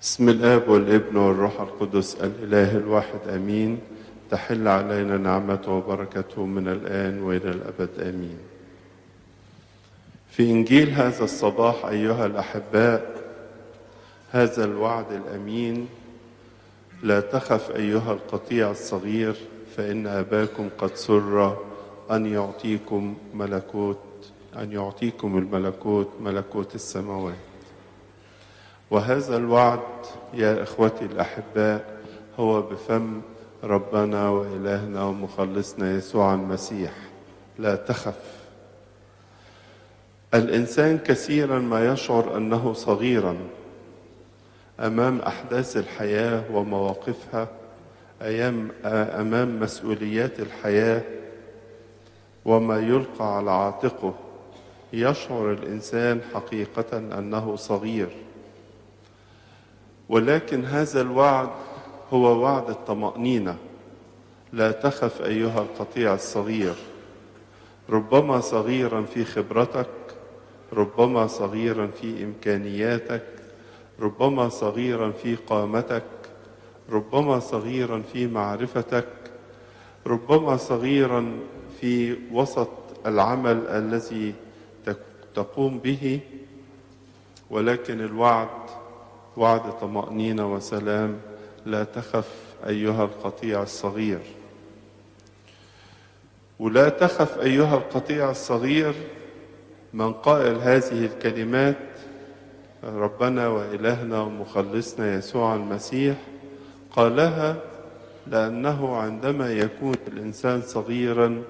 بسم الآب والابن والروح القدس الإله الواحد آمين. تحل علينا نعمته وبركته من الآن وإلى الأبد آمين. في إنجيل هذا الصباح أيها الأحباء، هذا الوعد الأمين: لا تخف أيها القطيع الصغير، فإن أباكم قد سر أن يعطيكم ملكوت، أن يعطيكم الملكوت، ملكوت السماوات. وهذا الوعد يا إخوتي الأحباء هو بفم ربنا وإلهنا ومخلصنا يسوع المسيح: لا تخف. الإنسان كثيرا ما يشعر أنه صغيرا أمام أحداث الحياة ومواقفها، أمام مسؤوليات الحياة وما يلقى على عاتقه. يشعر الإنسان حقيقة أنه صغير، ولكن هذا الوعد هو وعد الطمأنينة: لا تخف أيها القطيع الصغير. ربما صغيرا في خبرتك، ربما صغيرا في إمكانياتك، ربما صغيرا في قامتك، ربما صغيرا في معرفتك، ربما صغيرا في وسط العمل الذي تقوم به، ولكن الوعد وعد طمأنينة وسلام: لا تخف أيها القطيع الصغير. ولا تخف أيها القطيع الصغير، من قائل هذه الكلمات ربنا وإلهنا ومخلصنا يسوع المسيح، قالها لأنه عندما يكون الإنسان صغيرا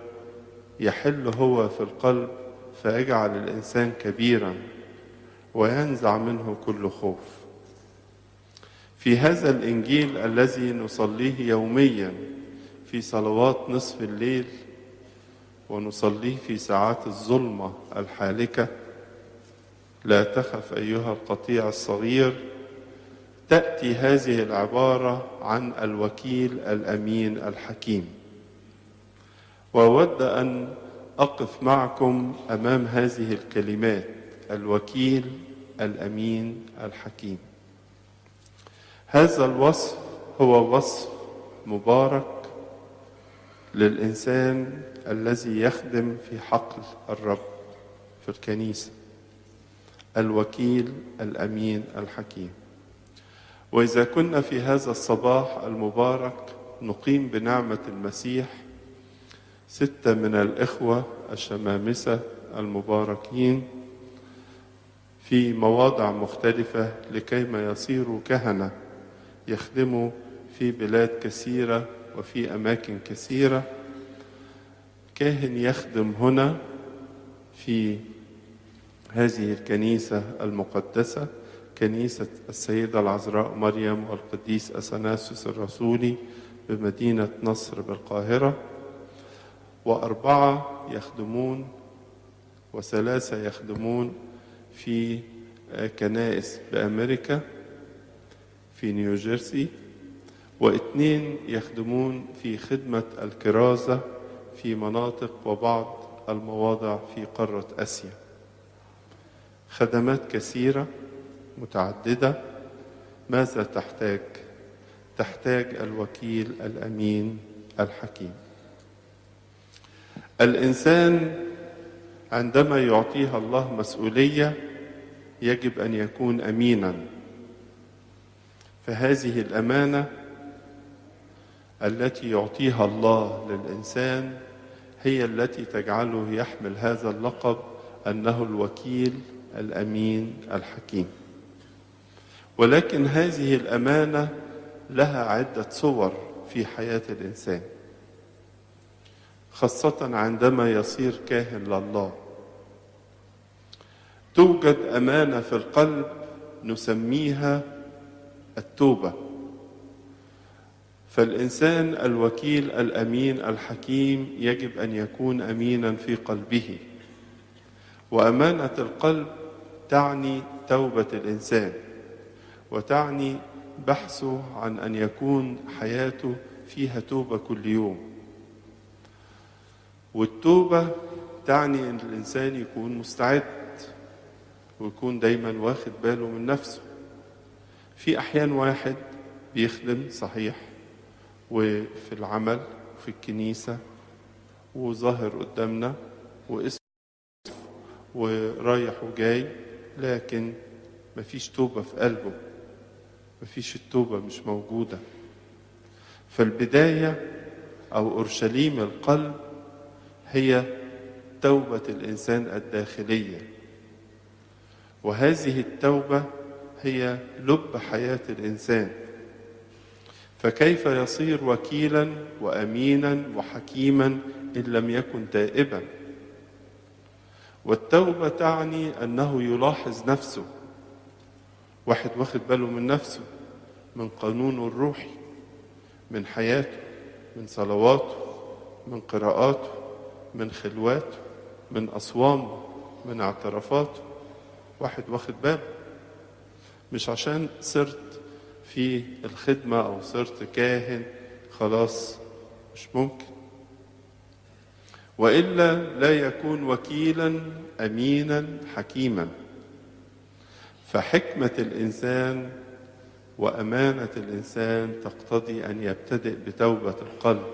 يحل هو في القلب فيجعل الإنسان كبيرا وينزع منه كل خوف. في هذا الإنجيل الذي نصليه يوميا في صلوات نصف الليل، ونصليه في ساعات الظلمة الحالكة، لا تخف أيها القطيع الصغير، تأتي هذه العبارة عن الوكيل الأمين الحكيم. وأود أن أقف معكم أمام هذه الكلمات: الوكيل الأمين الحكيم. هذا الوصف هو وصف مبارك للإنسان الذي يخدم في حقل الرب في الكنيسة، الوكيل الأمين الحكيم. وإذا كنا في هذا الصباح المبارك نقيم بنعمة المسيح 6 من الإخوة الشمامسة المباركين في مواضع مختلفة لكيما يصيروا كهنة يخدموا في بلاد كثيرة وفي أماكن كثيرة. كاهن يخدم هنا في هذه الكنيسة المقدسة، كنيسة السيدة العذراء مريم والقديس أثناسيوس الرسولي بمدينة نصر بالقاهرة، و4 يخدمون و3 يخدمون في كنائس بأمريكا في نيوجيرسي، و2 يخدمون في خدمة الكرازة في مناطق وبعض المواضع في قارة آسيا. خدمات كثيرة متعددة. ماذا تحتاج؟ تحتاج الوكيل الأمين الحكيم. الإنسان عندما يعطيها الله مسؤولية يجب أن يكون أمينا، فهذه الأمانة التي يعطيها الله للإنسان هي التي تجعله يحمل هذا اللقب أنه الوكيل الأمين الحكيم. ولكن هذه الأمانة لها عدة صور في حياة الإنسان، خاصة عندما يصير كاهن لله. توجد أمانة في القلب نسميها التوبة. فالإنسان الوكيل الأمين الحكيم يجب أن يكون أمينا في قلبه، وأمانة القلب تعني توبة الإنسان، وتعني بحثه عن أن يكون حياته فيها توبة كل يوم. والتوبة تعني أن الإنسان يكون مستعد ويكون دايما واخد باله من نفسه. في أحيان واحد بيخدم صحيح وفي العمل وفي الكنيسة وظاهر قدامنا واسمه ورايح وجاي، لكن مفيش توبة في قلبه، مفيش التوبة، مش موجودة. فالبداية أو أورشليم القلب هي توبة الإنسان الداخلية، وهذه التوبة هي لب حياة الإنسان. فكيف يصير وكيلا وأمينا وحكيما إن لم يكن تائبا؟ والتوبة تعني أنه يلاحظ نفسه، واحد واخد باله من نفسه، من قانونه الروحي، من حياته، من صلواته، من قراءاته، من خلواته، من أصوامه، من اعترافاته. واحد واخد باله، مش عشان صرت في الخدمة أو صرت كاهن خلاص، مش ممكن. وإلا لا يكون وكيلا أمينا حكيما. فحكمة الإنسان وأمانة الإنسان تقتضي أن يبتدئ بتوبة القلب،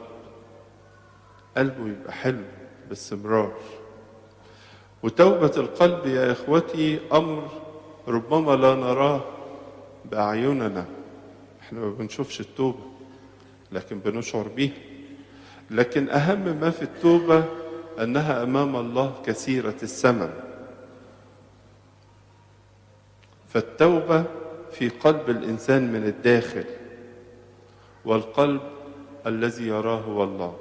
قلبه يبقى حلو باستمرار. وتوبة القلب يا إخوتي أمر ربما لا نراه بأعيننا، احنا ما بنشوفش التوبة لكن بنشعر بيها. لكن أهم ما في التوبة أنها أمام الله كثيرة الثمن. فالتوبة في قلب الإنسان من الداخل، والقلب الذي يراه هو الله.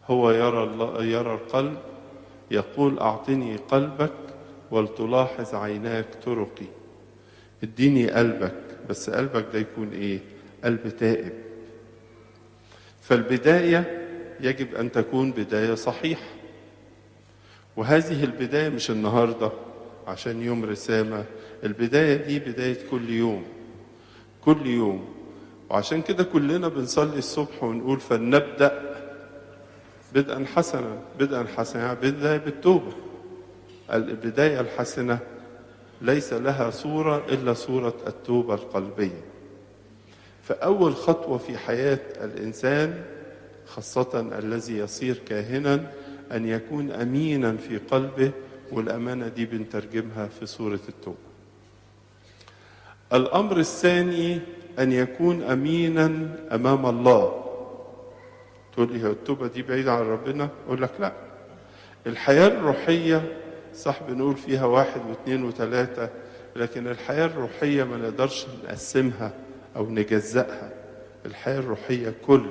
هو يرى الله، يرى القلب، يقول أعطني قلبك ولتلاحظ عيناك طرقي. اديني قلبك، بس قلبك ده يكون إيه؟ قلب تائب. فالبداية يجب أن تكون بداية صحيحة، وهذه البداية مش النهاردة عشان يوم رسامة، البداية دي بداية كل يوم، كل يوم. وعشان كده كلنا بنصلي الصبح ونقول فلنبدأ بدءا حسنا. بدءا حسنا بداية بالتوبة. البداية الحسنة ليس لها صورة إلا صورة التوبة القلبية. فأول خطوة في حياة الإنسان، خاصة الذي يصير كاهنا، أن يكون أمينا في قلبه، والأمانة دي بنترجمها في صورة التوبة. الأمر الثاني أن يكون أمينا أمام الله. تقول لي هي التوبة دي بعيدة عن ربنا؟ أقول لك لا. الحياة الروحية صح بنقول فيها 1 و2 و3، لكن الحياة الروحية ما نقدرش نقسمها أو نجزأها. الحياة الروحية كل.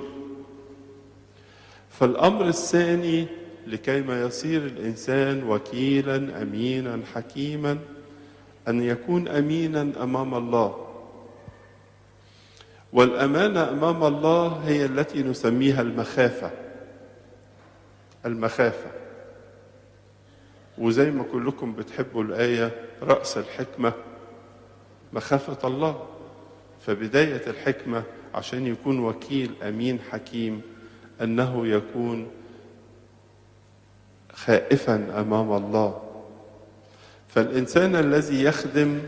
فالأمر الثاني لكي ما يصير الإنسان وكيلا أمينا حكيما أن يكون أمينا أمام الله. والأمانة أمام الله هي التي نسميها المخافة. المخافة، وزي ما كلكم بتحبوا الآية رأس الحكمة مخافة الله. فبداية الحكمة عشان يكون وكيل أمين حكيم أنه يكون خائفا أمام الله. فالإنسان الذي يخدم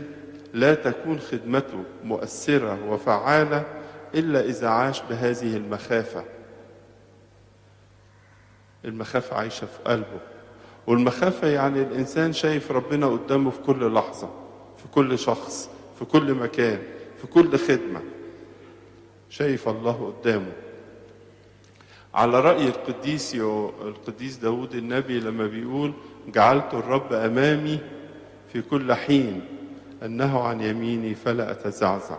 لا تكون خدمته مؤثرة وفعالة إلا إذا عاش بهذه المخافة. المخافة عايشة في قلبه. والمخافة يعني الإنسان شايف ربنا قدامه في كل لحظة، في كل شخص، في كل مكان، في كل خدمة، شايف الله قدامه. على رأي القديس داود النبي لما بيقول جعلت الرب أمامي في كل حين، أنه عن يميني فلا أتزعزع.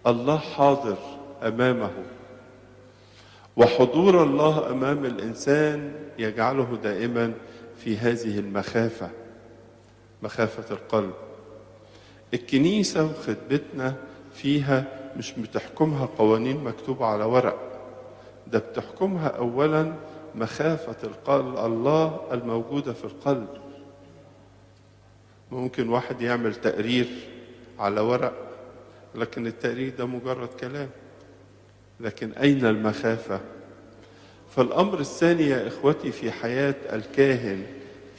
الله حاضر أمامه، وحضور الله أمام الإنسان يجعله دائما في هذه المخافة، مخافة القلب. الكنيسة وخدمتنا فيها مش بتحكمها قوانين مكتوبة على ورق، ده بتحكمها أولا مخافة القلب، الله الموجودة في القلب. ممكن واحد يعمل تقرير على ورق، لكن التقرير ده مجرد كلام، لكن أين المخافة؟ فالأمر الثاني يا إخوتي في حياة الكاهن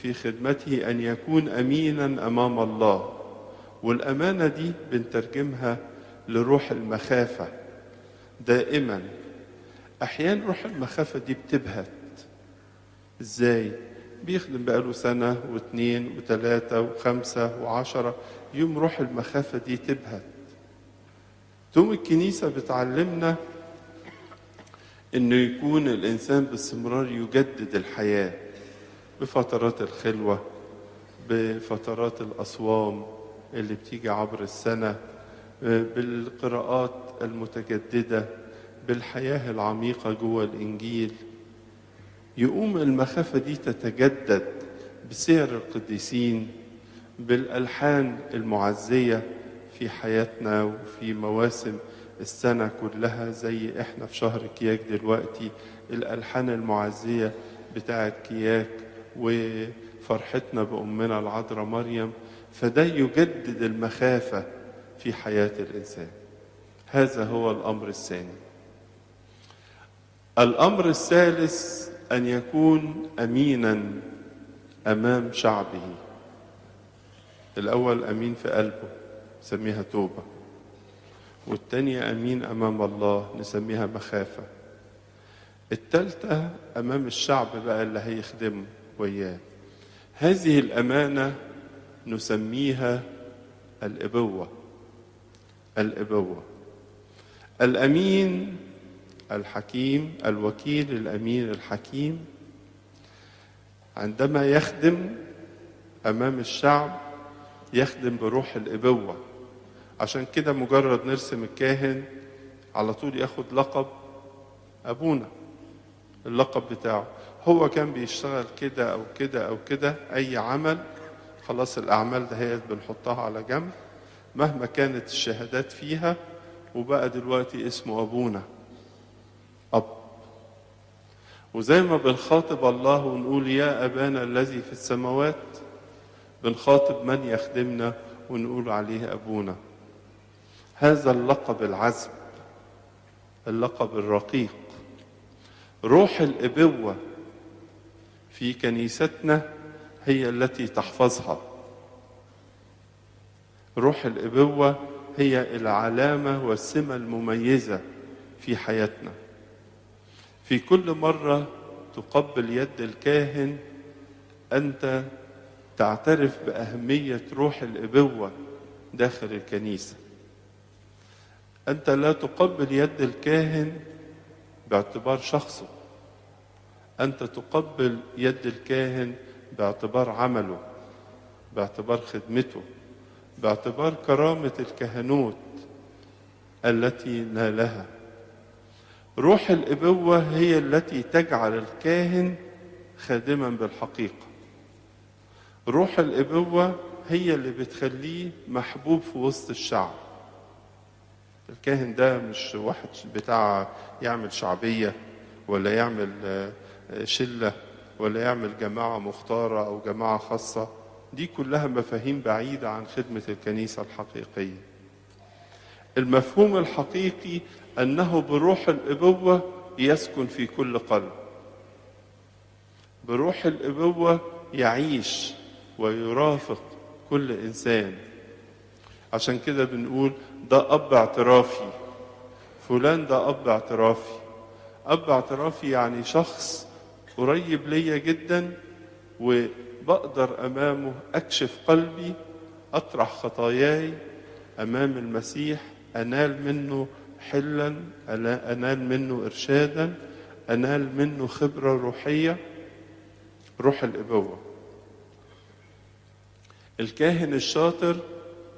في خدمته أن يكون أمينا أمام الله، والأمانة دي بنترجمها لروح المخافة دائما. أحيانا روح المخافة دي بتبهت. إزاي؟ بيخدم بقاله سنة و2 و3 و5 و10، يوم روح المخافة دي تبهت. تقوم الكنيسة بتعلمنا إنه يكون الإنسان باستمرار يجدد الحياة بفترات الخلوة، بفترات الأصوام اللي بتيجي عبر السنة، بالقراءات المتجددة، بالحياة العميقة جوه الإنجيل. يقوم المخافة دي تتجدد بسير القديسين، بالألحان المعزية في حياتنا وفي مواسم السنة كلها، زي احنا في شهر كياك دلوقتي، الألحان المعزية بتاعت كياك وفرحتنا بأمنا العذراء مريم. فده يجدد المخافة في حياة الإنسان. هذا هو الأمر الثاني. الأمر الثالث أن يكون أمينا أمام شعبه. الأول أمين في قلبه، نسميها توبة، والتانية أمين أمام الله، نسميها مخافة. التالتة أمام الشعب بقى اللي هيخدمه وياه. هذه الأمانة نسميها الإبوة. الإبوة، الأمين الحكيم، الوكيل الأمين الحكيم، عندما يخدم أمام الشعب يخدم بروح الإبوة. عشان كده مجرد نرسم الكاهن على طول ياخد لقب أبونا، اللقب بتاعه. هو كان بيشتغل كده أو كده أو كده، أي عمل، خلاص الأعمال ده هي بنحطها على جنب مهما كانت الشهادات فيها، وبقى دلوقتي اسمه أبونا، أب. وزي ما بنخاطب الله ونقول يا أبانا الذي في السماوات، بنخاطب من يخدمنا ونقول عليه أبونا. هذا اللقب العذب، اللقب الرقيق، روح الإبوة في كنيستنا هي التي تحفظها. روح الإبوة هي العلامة والسمة المميزة في حياتنا. في كل مرة تقبل يد الكاهن أنت تعترف بأهمية روح الإبوة داخل الكنيسة. أنت لا تقبل يد الكاهن باعتبار شخصه، أنت تقبل يد الكاهن باعتبار عمله، باعتبار خدمته، باعتبار كرامة الكهنوت التي نالها. روح الإبوة هي التي تجعل الكاهن خادما بالحقيقة. روح الإبوة هي اللي بتخليه محبوب في وسط الشعب. الكاهن ده مش واحد بتاع يعمل شعبية ولا يعمل شلة ولا يعمل جماعة مختارة أو جماعة خاصة، دي كلها مفاهيم بعيدة عن خدمة الكنيسة الحقيقية. المفهوم الحقيقي أنه بروح الإبوة يسكن في كل قلب، بروح الإبوة يعيش ويرافق كل إنسان. عشان كده بنقول ده أب اعترافي، فلان ده أب اعترافي. أب اعترافي يعني شخص قريب ليا جدا، وبقدر أمامه أكشف قلبي، أطرح خطاياي أمام المسيح، أنال منه حلا، أنال منه إرشادا، أنال منه خبرة روحية. روح الإبوة. الكاهن الشاطر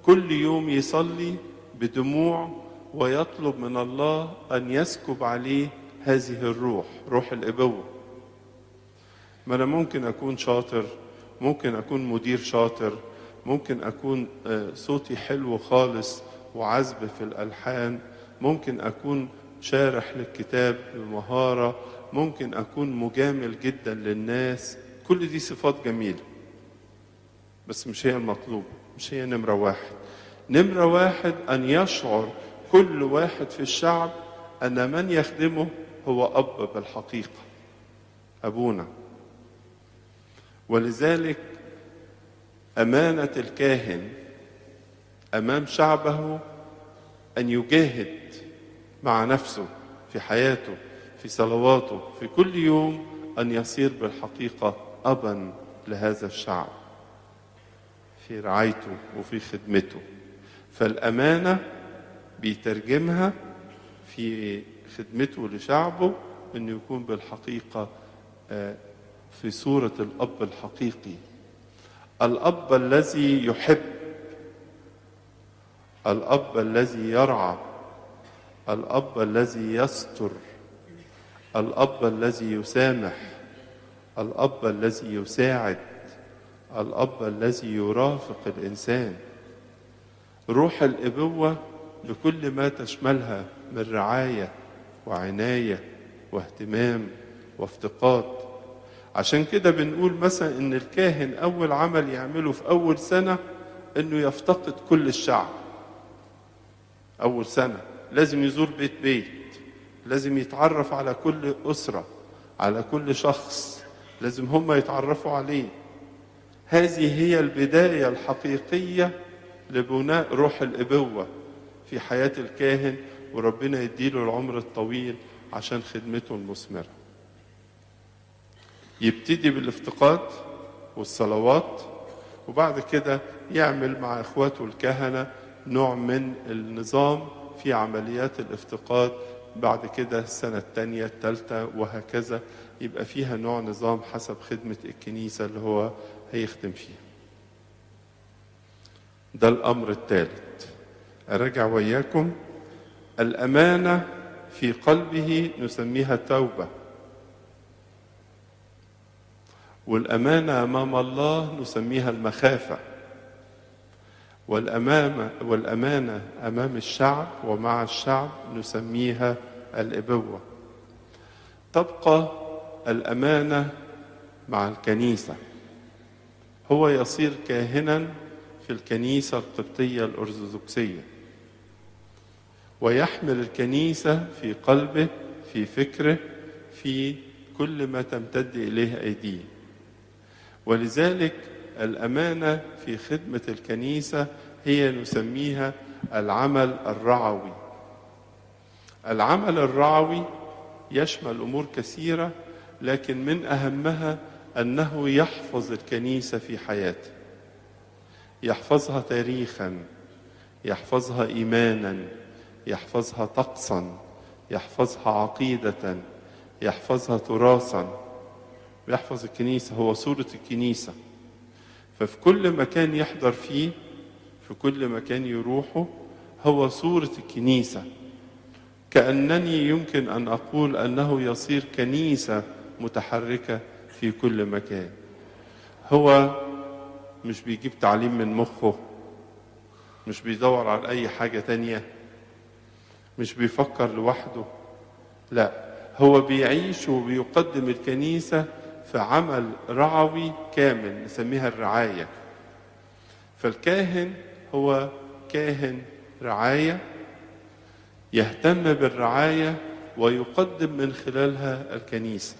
كل يوم يصلي بدموع ويطلب من الله أن يسكب عليه هذه الروح، روح الإبوة. ما أنا ممكن أكون شاطر، ممكن أكون مدير شاطر، ممكن أكون صوتي حلو خالص وعذب في الألحان، ممكن أكون شارح للكتاب بمهارة، ممكن أكون مجامل جدا للناس. كل دي صفات جميلة، بس مش هي المطلوبة، مش هي نمرة واحد. نمرة واحد أن يشعر كل واحد في الشعب أن من يخدمه هو أب بالحقيقة، أبونا. ولذلك أمانة الكاهن أمام شعبه أن يجاهد مع نفسه في حياته، في صلواته، في كل يوم، أن يصير بالحقيقة أبا لهذا الشعب في رعايته وفي خدمته. فالأمانة بيترجمها في خدمته لشعبه أنه يكون بالحقيقة في صورة الأب الحقيقي، الأب الذي يحب، الأب الذي يرعى، الأب الذي يستر، الأب الذي يسامح، الأب الذي يساعد، الأب الذي يرافق الإنسان. روح الأبوة بكل ما تشملها من رعاية وعناية واهتمام وافتقاد. عشان كده بنقول مثلا إن الكاهن أول عمل يعمله في أول سنة إنه يفتقد كل الشعب. أول سنة لازم يزور بيت بيت، لازم يتعرف على كل أسرة، على كل شخص، لازم هم يتعرفوا عليه. هذه هي البداية الحقيقية لبناء روح الأبوة في حياة الكاهن، وربنا يديله العمر الطويل عشان خدمته المثمرة. يبتدي بالافتقاد والصلوات، وبعد كده يعمل مع إخواته الكهنة نوع من النظام في عمليات الافتقاد. بعد كده السنة الثانية الثالثة وهكذا، يبقى فيها نوع نظام حسب خدمة الكنيسة اللي هو هيخدم فيها. ده الأمر الثالث. أراجع وياكم. الأمانة في قلبه نسميها توبة، والأمانة أمام الله نسميها المخافة، والأمانة أمام الشعب ومع الشعب نسميها الأبوة. تبقى الأمانة مع الكنيسة. هو يصير كاهنا في الكنيسة القبطية الأرثوذكسية، ويحمل الكنيسة في قلبه، في فكره، في كل ما تمتد إليه أيديه. ولذلك الأمانة في خدمة الكنيسة هي نسميها العمل الرعوي. العمل الرعوي يشمل أمور كثيرة، لكن من أهمها أنه يحفظ الكنيسة في حياته، يحفظها تاريخا، يحفظها إيمانا، يحفظها طقسا، يحفظها عقيدة، يحفظها تراثا، يحفظ الكنيسة، هو صورة الكنيسة. ففي كل مكان يحضر فيه، في كل مكان يروحه، هو صورة الكنيسة. كأنني يمكن أن أقول أنه يصير كنيسة متحركة في كل مكان. هو مش بيجيب تعليم من مخه، مش بيدور على أي حاجة تانية، مش بيفكر لوحده، لا، هو بيعيش وبيقدم الكنيسة في عمل رعوي كامل نسميها الرعاية. فالكاهن هو كاهن رعاية، يهتم بالرعاية ويقدم من خلالها الكنيسة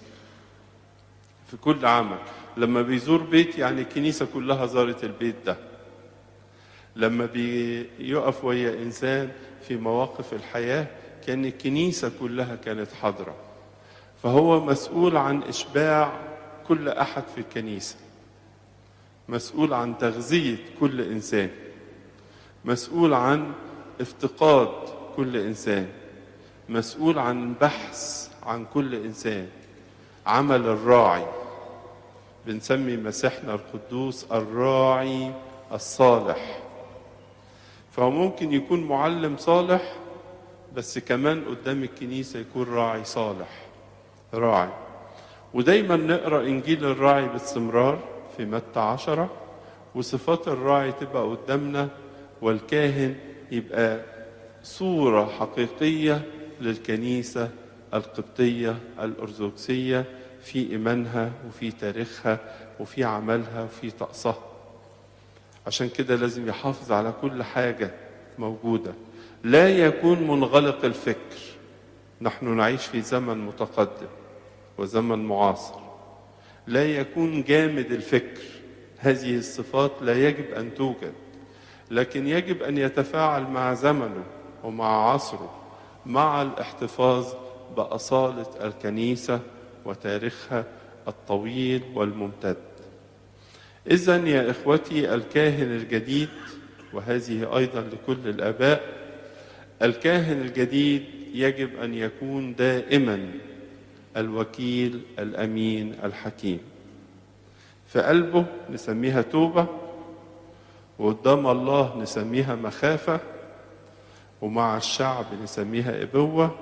في كل عمل. لما بيزور بيت يعني الكنيسة كلها زارت البيت ده. لما بيقف ويا إنسان في مواقف الحياة كان الكنيسة كلها كانت حاضرة. فهو مسؤول عن إشباع كل أحد في الكنيسة، مسؤول عن تغذية كل إنسان، مسؤول عن افتقاد كل إنسان، مسؤول عن بحث عن كل إنسان. عمل الراعي، بنسمي مسيحنا القدوس الراعي الصالح. فهو ممكن يكون معلم صالح، بس كمان قدام الكنيسة يكون راعي صالح، راعي. ودايما نقرأ إنجيل الراعي باستمرار في متى 10، وصفات الراعي تبقى قدامنا، والكاهن يبقى صورة حقيقية للكنيسة القبطية الأرثوذكسية في إيمانها وفي تاريخها وفي عملها وفي طقسها. عشان كده لازم يحافظ على كل حاجة موجودة، لا يكون منغلق الفكر. نحن نعيش في زمن متقدم وزمن معاصر، لا يكون جامد الفكر. هذه الصفات لا يجب أن توجد. لكن يجب أن يتفاعل مع زمنه ومع عصره، مع الاحتفاظ بأصالة الكنيسة وتاريخها الطويل والممتد. إذن يا إخوتي، الكاهن الجديد، وهذه أيضا لكل الآباء، الكاهن الجديد يجب أن يكون دائما الوكيل الأمين الحكيم. في قلبه نسميها توبة، وقدام الله نسميها مخافة، ومع الشعب نسميها إبوة،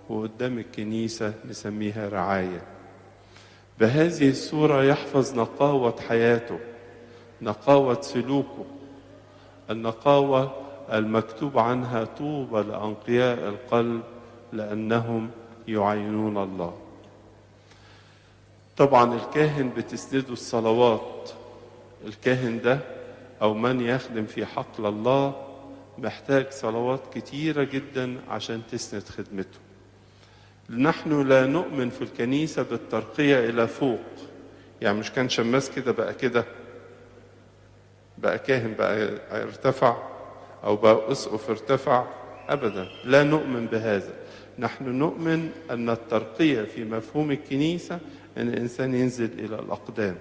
وقدام الكنيسة نسميها رعاية. بهذه الصورة يحفظ نقاوة حياته، نقاوة سلوكه، النقاوة المكتوب عنها طوبى لأنقياء القلب لأنهم يعينون الله. طبعا الكاهن بتسنده الصلوات. الكاهن ده أو من يخدم في حقل الله محتاج صلوات كتيرة جدا عشان تسند خدمته. نحن لا نؤمن في الكنيسة بالترقية إلى فوق، يعني مش كان شماس كده بقى كده بقى كاهن بقى ارتفع، أو بقى أسقف ارتفع، أبدا لا نؤمن بهذا. نحن نؤمن أن الترقية في مفهوم الكنيسة أن الإنسان ينزل إلى الأقدام،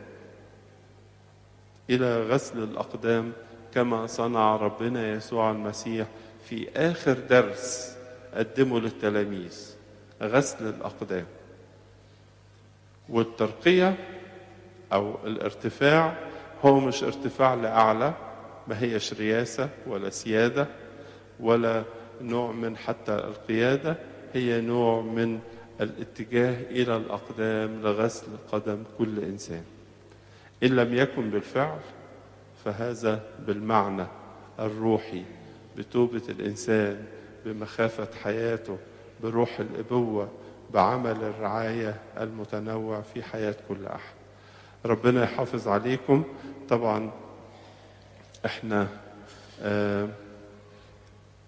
إلى غسل الأقدام، كما صنع ربنا يسوع المسيح في آخر درس قدمه للتلاميذ، غسل الأقدام. والترقية أو الارتفاع هو مش ارتفاع لأعلى، ما هيش رياسة ولا سيادة ولا نوع من حتى القيادة، هي نوع من الاتجاه إلى الأقدام لغسل قدم كل إنسان. إن لم يكن بالفعل فهذا بالمعنى الروحي، بتوبة الإنسان، بمخافة حياته، بروح الإبوة، بعمل الرعاية المتنوع في حياة كل أحد. ربنا يحافظ عليكم. طبعا احنا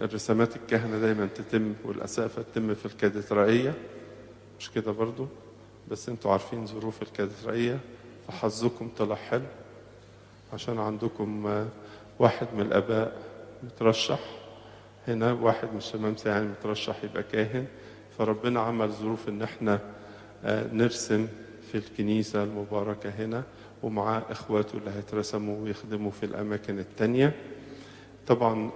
الرسامات الكهنة دايما تتم والأسقفة تتم في الكاتدرائية، مش كده برضو؟ بس انتوا عارفين ظروف الكاتدرائية، فحظكم طلع حلو عشان عندكم واحد من الآباء مترشح هنا، واحد من الشمامسة يعني مترشح يبقى كاهن، فربنا عمل ظروف ان احنا نرسم في الكنيسة المباركة هنا، ومعاه اخواته اللي هيترسموا ويخدموا في الأماكن التانية. طبعا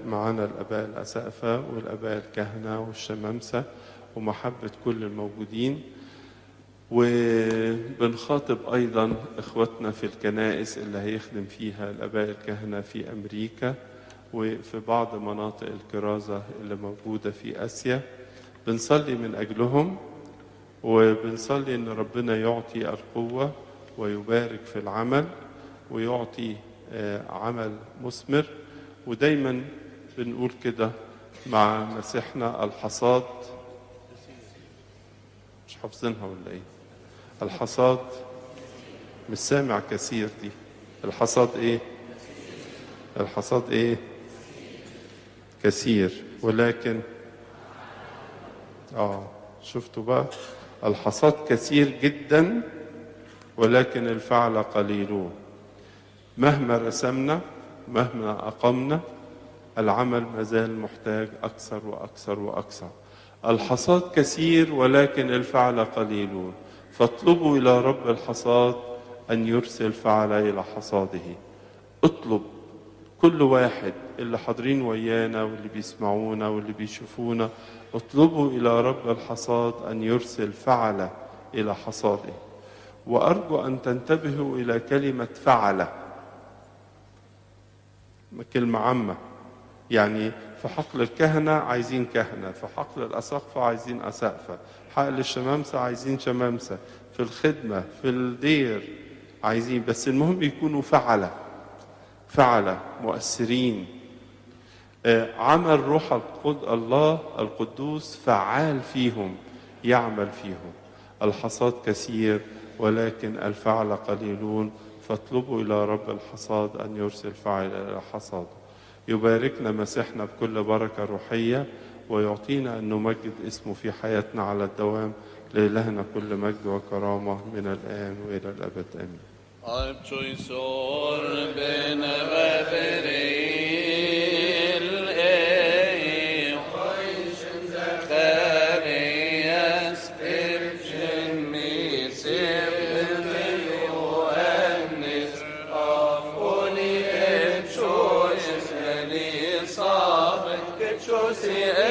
معانا الآباء الأسقفة والآباء الكهنة والشمامسة ومحبة كل الموجودين. وبنخاطب أيضا إخواتنا في الكنائس اللي هيخدم فيها الآباء الكهنة في أمريكا وفي بعض مناطق الكرازة اللي موجودة في آسيا. بنصلي من أجلهم، وبنصلي إن ربنا يعطي القوة ويبارك في العمل ويعطي عمل مثمر. ودايما بنقول كده مع مسيحنا الحصاد، مش حافظينها ولا ايه؟ الحصاد مش سامع كثير دي. الحصاد ايه؟ الحصاد ايه؟ كثير، ولكن شفتوا بقى، الحصاد كثير جدا ولكن الفعل قليلون. مهما رسمنا مهما أقمنا العمل مازال محتاج أكثر وأكثر وأكثر. الحصاد كثير ولكن الفعل قليلون، فاطلبوا إلى رب الحصاد أن يرسل فعل إلى حصاده. اطلب، كل واحد اللي حاضرين ويانا واللي بيسمعونا واللي بيشوفونا، اطلبوا إلى رب الحصاد أن يرسل فعل إلى حصاده. وأرجو أن تنتبهوا إلى كلمة فعل، كلمة عامة، يعني في حقل الكهنة عايزين كهنة، في حقل الأساقفة عايزين أساقفة، حقل الشمامسة عايزين شمامسة، في الخدمة في الدير عايزين، بس المهم يكونوا فعلة، فعلة مؤثرين. عمل روح الله القدوس فعال فيهم، يعمل فيهم. الحصاد كثير ولكن الفعل قليلون، فاطلبوا إلى رب الحصاد أن يرسل فعل إلى حصاده. يباركنا مسيحنا بكل بركة روحية، ويعطينا أن نمجد اسمه في حياتنا على الدوام. لإلهنا كل مجد وكرامة من الآن وإلى الأبد، آمين. Lucy.